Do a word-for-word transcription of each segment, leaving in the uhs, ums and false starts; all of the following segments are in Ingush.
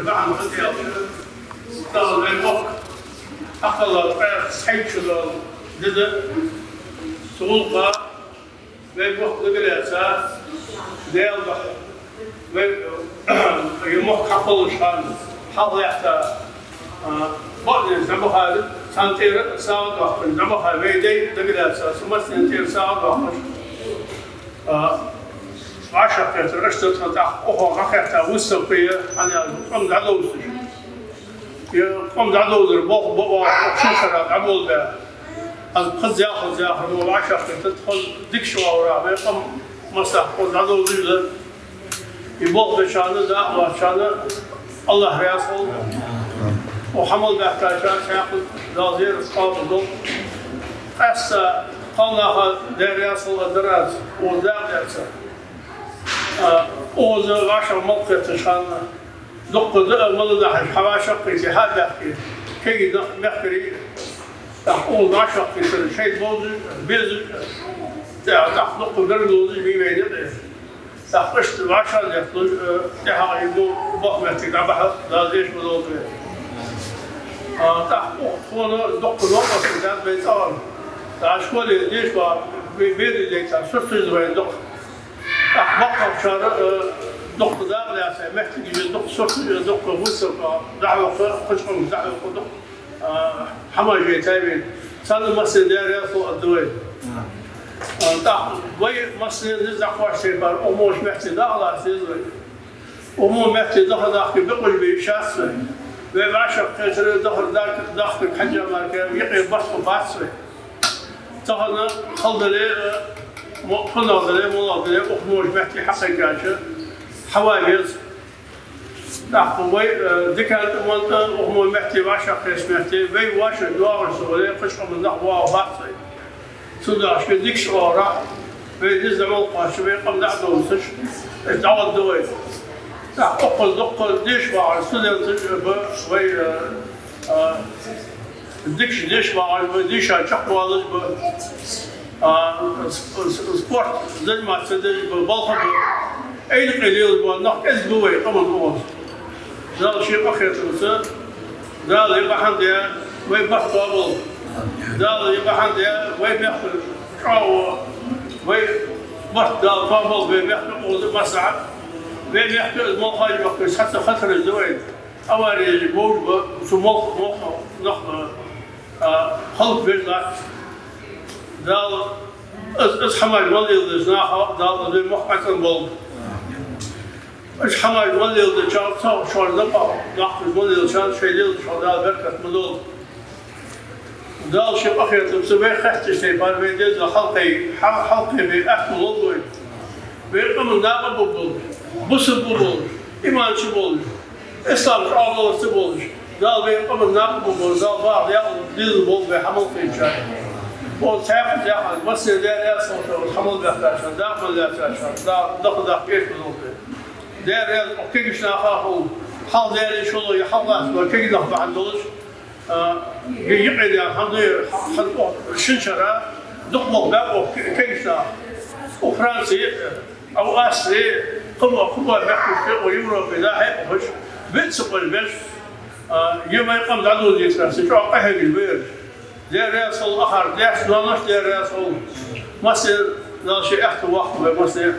Бахьан хӀанз ял. Дала вай мохк, акхалла, къаьстта хьайчу дола деза, цу гӀулакха вай мохк дага лаьца, Даьла духьа вай, вай мохк хьакхоллаш хана, хьалхалаьца, а, бакъдерг дӀабахар, царна тӀера сагӀа доаккхаш, дӀабахар вай дай дага лаьца, цу массанена тӀера сагӀа доаккхаш. А, вӀашагӀкхетар, аша тӀаккха оаха дӀакхетта выставка я, хӀана аьлча къам дӀадовзаш. Е къам дӀадовзар болх ба оаха шин шера дӀаболабаь. Аз кхы зяхал зяхар мо вӀашагӀкхетар, тхо дикача оагӀорахьа вай къам массахана дӀадовзийла. Из болх бечарна, дакъа лоацачарна АллахӀ раьза хилва. Укх хьа мел баьхкачарна цхьаькха Дала зерат къоабал долда. Къаьстта кхалнаха Даьла раьза хилва дар аз, укхаза дакъа даьр цар. А, укхаза вӀашагӀ мел кхетача хана, дукха даа мала дахьаш, хьа вӀашагӀкхийте, хьа а баьхке, кегий нах, мехкарий, тӀаккха укхаза вӀашагӀкхетар, шоайла бовзаш, безаш, тӀаккха дукха гарга ловзаш, вий вайна тӀа. ТӀаккха иштта вӀашагӀлетталуш, э, тӀехьагӀа из мо боккха моттиг дӀабахьа, Дала эша ма долда вай. А, тӀаккха укх тхона дукха новкъостал даьд вай цӀагӀара. ТӀаккха школе деша вар, вай берий дайта, сурт хьийза вайна дукха. ТӀаккха боккхагӀчар, э, дукха дакъа лаьца, моттигаш дукха сурт, дукха выставка дӀахьокха, кхыча къамашка дӀахьокха дукха. А, хӀамаш яйтай вайна. Царна массанена Даьла раьза хилва аргда вай. А, тӀаккха вай массанена низ дӀакхоачача тайпара укх мо метте дакъа лаца деза вай. Укх мо метте даха дахка бекъаш бе йиш яц вай. Вай вӀашагӀкхетар, дахар дак-, дахка хьежжа мара кхы юкъе барт бац вай. Тахан хала дале, а, мо-, фуннагӀа дале, моллагӀа дале, укх мо метте хьакхайкача, хьава веза. ТӀаккха вай, э, дикан тӀа, мал тӀа, укх мо метте, вӀашагӀкхетача метте, вай воашаш доагӀаш ца вале, кхыча къаман нах воагӀа бац вай. Цудухьа шоай дикача оагӀорахьа вай низ дӀа мел кхоачаш, вай къам дӀа а довзаш, из дӀагӀоргда вай. ТӀаккха укхаза дукха деша багӀаш студенташ ба вай, э, э, дикача деша багӀаш ба, дийша чакхвалаш ба, а, с-, с-, спорт заниматься деш ба, балха ба. Ӏилкъе лелаш бола нах кӀезига ба вай къаман укхаза. Дала ший къахетамца, Дала из бахьан де вай барт тоаболба. Дала из бахьан де вай мехка чӀоагӀа, вай барт Дала тоаболба вай мехка укхаза массахьа. Вай мехка из молхаш йохкаш цхьацца хатараш да вайна. Авареш бовш ба, цу молха, молха нах, а, хӀалакбеш латт. Дала из, из хӀамаш мел леладеча наха, Дала из вай мохк къаьцӀанболба. Из хӀамаш мел леладечарна, цу шоай дакъа даккхаш мел лелачарна, шоай лелачох Дала беркат ма долда. Дала ший къахетамца вай хеттача тайпара вай деза хьалкхе, хьа-, хьалкхебе аьттув лолда вайна. Вай къаман накъаб болаш, бусалба болаш, иман чу болаш, ислам чӀоагӀа долаш ца болаш, Дала вай къаман накъаб болаш, Дала бахьа декъала дезал болба вай хьа мел кхийттачарна. Укхаза цхьаькха а яхаш, массанена Даьла раьза хилва шоана, хьа мел баьхкачарна, дакъа мел лаьцачарна, Дала дакъа даккха эшаш долда вай. Даьла раьза хилва кегийча наха а, хьалха даьле шоллагӀа, хьалха латташ бола кегий нах бахьан долаш, а, юкъе даьнна хӀама да ер, хӀа-, хӀа-, шин шера дукха болх баьб укх ке-, кегийча наха. Укх Франце, укх Австрие, кхыбола, кхыбола мехкашка, укх Европе дӀа-хьа ухаш, виъ ца къовсаш, а, е вай къам дӀадовзийтарах чӀоагӀа къахьегаш ба ераш. Даьла раьза хилва акхар, даьшта, ноаношта Даьла раьза хилва. Массане Дала ший аьттув воаккхалба вай массане,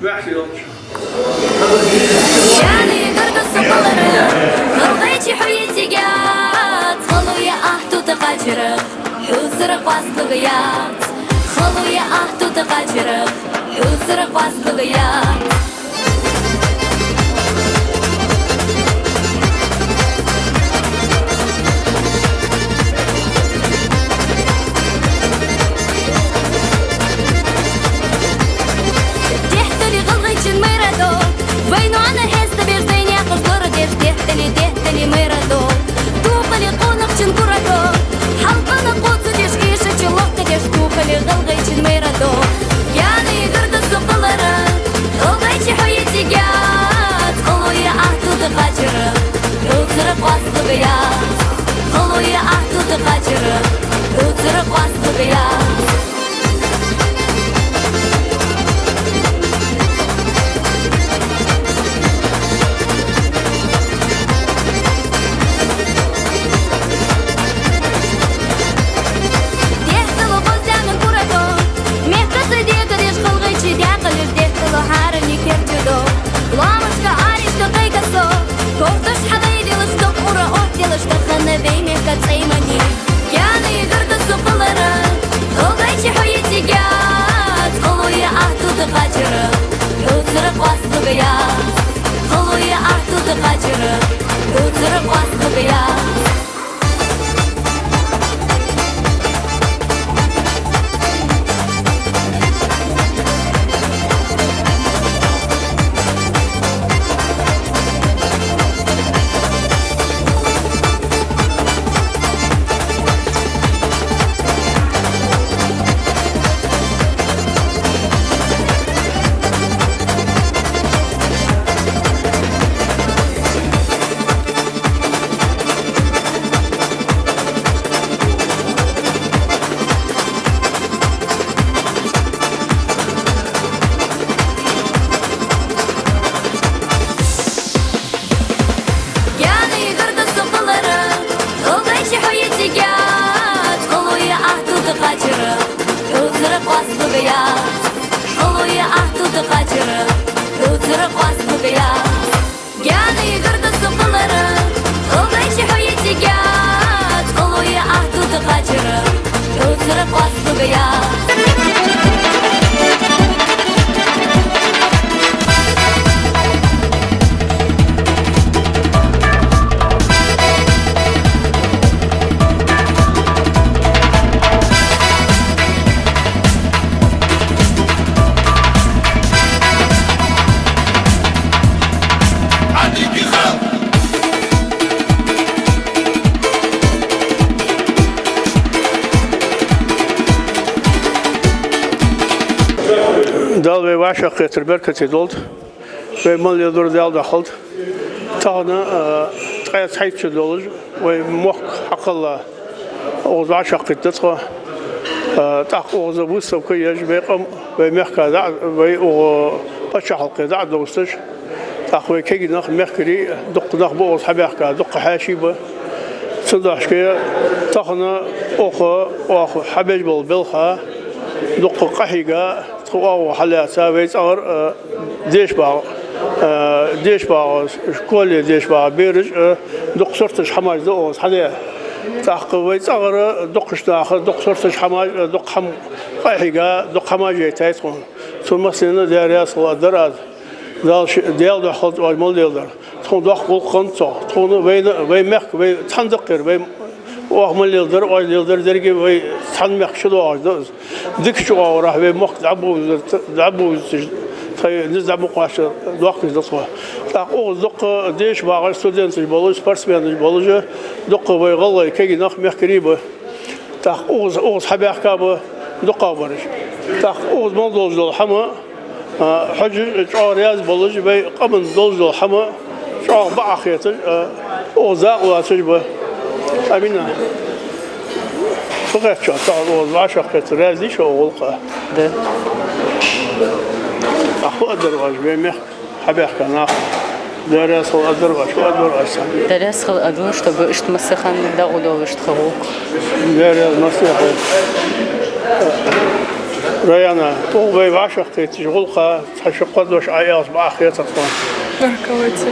ваьхьчи йолча. Яни гарга сукъалара, гӀалгӀайче хьо йитигац, халуя ахьту тӀакхачара, хьусара къоасталуга яц. Халуя ахьту тӀакхачара, хьусара къоасталуга яц. Дехтали гӀалгӀайчен майра да, вай ноана хьеста беш, вай наькъаш лорадеш, дехтали, дехтали майра да. Тухали къонахчун кура да, хьалкъана кхоачадеш, эшача лохтадеш, тухали гӀалгӀайчен майра да. Яни гарга сукъалара, гӀалгӀайче хьо йитигац, халуя ахьту тӀакхачара, хьусара къоасталуга яц. Халуя ахьту тӀакхачара, хьусара къоасталуга яц. кхачара, дувцар къоастабергба яц. Гаьна гаргга со кхоллара, гӀалгӀай чу хьо йитига, цкъа лой ахьтута кхачара, дувцар къоастабергба яц. Цкъа лой ахьтута кхачара, дувцар къоастабергба яц. Гаьна гаргга со кхоллара, гӀалгӀай чу хьо йитига, цкъа лой ахьтута кхачара, дувцар къоастабергба яц. Дала вай вӀашагӀкхетар беркате долда. Вай мел леладер Дала дохалда. Тахан, а, ткъаь цхьайтта шу долаш, вай мохк хьакхелла, укхаза вӀашагӀкхийтта да тхо. А, тӀаккха укхаза выставка еш, вай къам, вай мехка дӀа, вай укх паччахьалкхе дӀа а довзийташ. ТӀаккха вай кегий нах, мехкарий, дукха нах ба укхаза хьабаьхка, дукха хьаьший ба. Цудухьа тахан укх, укх хьабеш бола балха дукха къахьийга, тха оагӀув хьалаьца, вай цӀагӀара, а, деша багӀа, а, деша багӀа, школе деша багӀа бераш, а, дукха сурташ, хӀамаш да укхаза хьадаь. ТӀаккха вай цӀагӀара дукхача наха дукха сурташ, хӀамаш, а, дукха хӀама къахьийга, дукха хӀамаш яйтай тхона. Цу массанена Даьла раьза хилва дар аз. Дала ши-, Даьла духьа хилда оаш мел леладер. Тхона доккха гӀулакх хиннад цох. Тхона вайна, вай мехка, вай цхьана даккхар, вай оаха мел леладер, оаш леладер деррига вай цхьан мехка чудоагӀаш да из. Дикача оагӀорахьа вай мохк дӀабовзийта-, дӀабовзийташ, тхоай низ дӀа ма кхоачча доаккхаш да тхо. ТӀаккха укхаза дукха деша багӀаш студенташ болаш, спортсменаш болаш, дукха вай гӀалгӀай кегий нах, мехкарий ба. ТӀаккха укхаза, укхаза хьабаьхка ба дукхагӀбараш. ТӀаккха укхаза мел долаш дола хӀама, а, хьожаш, чӀоагӀа раьза болаш, вай къаман долаш дола хӀама чӀоагӀа бакъахьа хеташ, а, укхаза дакъа лоацаш ба. Амина. Фу хет шоана тахан укхаза вӀашагӀкхетар? Раьза дий шо укх гӀулакха? Да. ТӀаккха фу аргдар оаш, вай мехка хьабаьхка нах? Даьла раьза хилва аргдар оаш, фу аргдар оаш царна? Даьла раьза хилва аргда, чтобы иштта массахана дӀагӀо долаш тха гӀулакх. Даьла раьза массанена хилва. Раяна, укх вай вӀашагӀкхетача гӀулакха цхьа ши-кхо дош Ӏоаьлча бакъахьа хетар тхона. Баркал ца.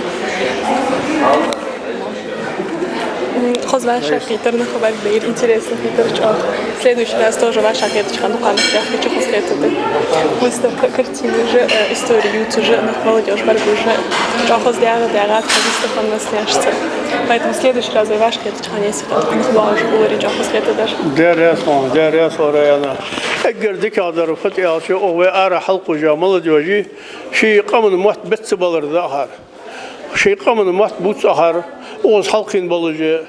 М, хоза вӀашагӀкхетар, нах бӀаргадайра, интересно хетар чӀоагӀа. Следующий раз тоже вӀашагӀкхетача хана дукха нах баьхкача хоза хетаргда. Выставка картинаш а, э, истори ювцаш а, нах, молодёжь бӀаргагуш а, чӀоагӀа хоза дагӀа, дагӀа тха выставка массанена. Поэтому следующий раз вай вӀашагӀкхетача хана, если дукха нах боагӀаш хуларе, чӀоагӀа хоза хетаргда. Даьла раьза хилва, Даьла раьза хилва, Раяна. Эггара дикагӀдар фуд аьлча, укх вай арахьа хьалкхувш йола молодёжи ший къаман мотт бицца балар да акхар. Ший къаман мотт бувц акхар, укхаза хьалкхийна болаш а.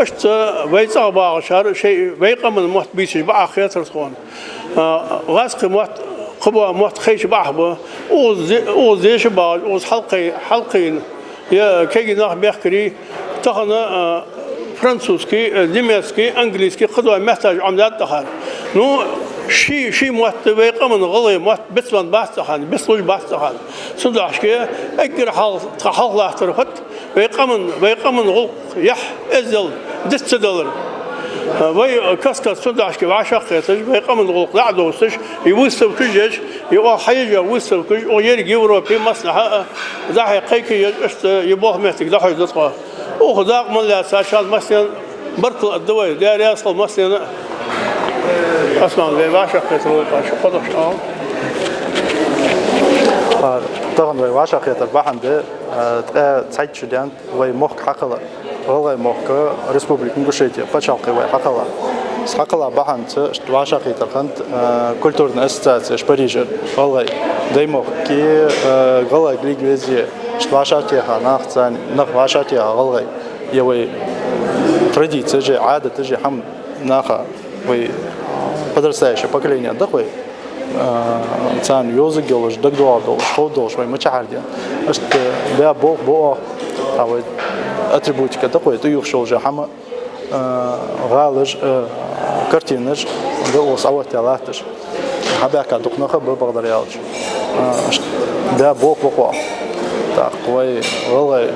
Иштта вай цӀагӀа багӀачар шоай, вай къаман мотт бийцаш бакъахьа хетар тхона. А, гӀазкхий мотт, кхы бола мотт хайча бакъахьа ба. Укхаза де-, укхаза деша багӀаш, укхаза хьалкхе-, хьалкхийна я кегий нах, мехкарий, тахан, а, французский, а, немецкий, английский, кхыдола метташ Ӏомадаьд акхар. Ну, ший, ший мотт, вай къаман гӀалгӀай мотт бицвенна бац акхарна, бицлуш бац акхарна. Цудухьа эггара хьалха тха хьалхалаттар фуд, вай къаман, вай къаман гӀулакх, яхь, эздел диц ца далар. Вай каст-каста цудухьа вӀашагӀкхеташ, вай къаман гӀулакх дӀа а довзийташ, е выставкаш еш, е оаха хьаеш йола выставкаш, укх еррига Европе массанахьа а дӀа-хьа кхайкаеш, иштта е болх-моттиг дӀахьош да тхо. Укх дакъа мел лаьцачарна массанена баркал аргда вай, Даьла раьза хилва массанена. Осман, вай вӀашагӀкхетар гӀулакха ши-кхо дош Ӏа. А, тахан вай вӀашагӀкхетар бахьан да Ткъаь цхьайтта шу даьннад вай мохк хьакхелла, ГӀалгӀай мохк, Республика Ингушетия, паччахьалкхе вай хьакхелла. Из хьакхелла бахьанца иштта вӀашагӀкхетар хиннад, э, культурни ассоциацеш Парижера гӀалгӀай Даймохк, э, гӀалгӀай лига везде, иштта вӀашагӀтеха нах царна, нах вӀашагӀтеха гӀалгӀай. Е вай традицеш, Ӏадаташ, хӀама наха, вай подрастающее поколение да-кх вай, а, царна йовзаргйолаш, дагадоагӀаргдолаш, ховргдолаш вай ма чахьардена. Иштта баь болх ба оаха, а, вай атрибутика да-кх вай, тӀаювхаш йола хӀама, а, гӀалаш, а, картинаш, да оаха Ӏооттаяь латташ. Хьабаьхка дукха нах а ба, бакъдар аьлча. А, иштта баь болх ба-кх оаха. ТӀаккха вай гӀалгӀай,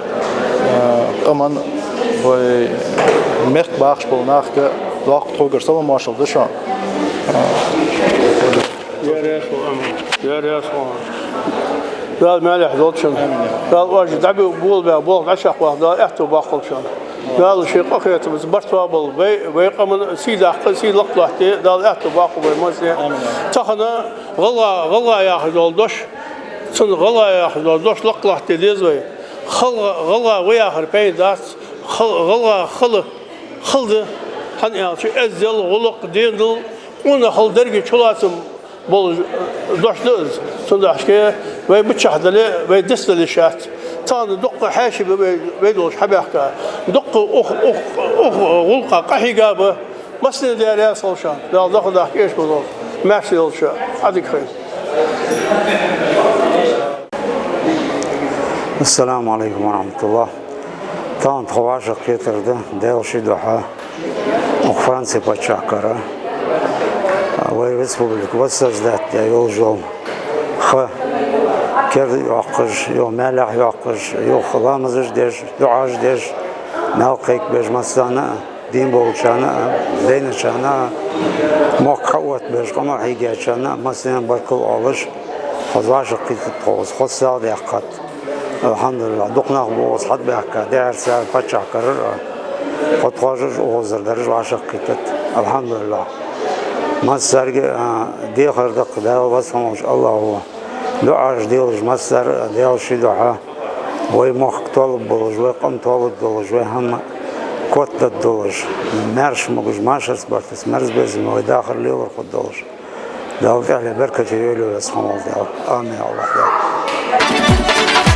а, къаман, вай мехка бахаш бола нахага доккха тхогара салам-моаршал да шоана. Дала маьлехь долда шун. Дала оаш дӀаболабаь болх дӀачакхбаккха, Дала аьттув боаккхалба шоана. Дала ший къахетамца барт боаккхалба вай, вай къаман сий даккха, сий лакхдоаккхалда, Дала аьттув боаккхалба вай массане. Тахан гӀалгӀа, гӀалгӀа яхаш дола дош, цун гӀалгӀа яхаш дола дош лакхдоаккхалда деза вай. ГӀалгӀа, гӀалгӀа ва яхар пайда бац, хал-, гӀалгӀа хала, хала да, хӀана аьлча эздел, гӀулакх, денал, къонахчал, деррига чулоацам болаш, э, дош да из. Цудухьа вай мичахь дале, вай дицдала йиш яц. Тахан дукха хьаьший ба вай, вай долаш хьабаьхка. Дукха ух, ух, ух гӀулакха къахьийга ба. Массане а Даьла раьза хилва шоана. Дала дукха дахка эшам болба. Маьрша йолда шо. Ӏадика хийла. السلام عليكم ورحمة الله. Тахан тха вӀашагӀкхетар да, Даьла ший духьа, укх Франце паччахьалкхера вай республика воссоздать даь йолаш йола ха керда йоаккхаш, йола маьлехь йоаккхаш, йола ламазаш деш, дуӀаш деш, маьл кхайкабеш массанена а, дийна болчарна а, дайначарна а, мохк хьаоттабеш, къаман хьийгачарна а, массанена баркал оалаш, хоза вӀашагӀкхийттад тхо, хоза хоза сагӀа даьккхад. Алхьамдулиллахь, дукха нах ба укхаза хьатӀабаьхка, дехьара-сехьара паччахьалкхерара а, кхо-тхоашаш укхазара дараш вӀашагӀкхийттад. Алхьамдулиллахь. Массарга а дехар да-кх Дала, веза хинна волча АллахӀа. ДуӀаш делаш массане а Даьла ший духьа, вай мохк тоалургболаш, вай къам тоалургдолаш, вай хӀама котдаргдолаш, маьрша могаш, машарца, бартаца, мерза-безам вай дахар лелар хургдолаш. Дала тӀехьале беркате йойла, веза хинна вола Даьла. Амин, АллахӀ Даьла.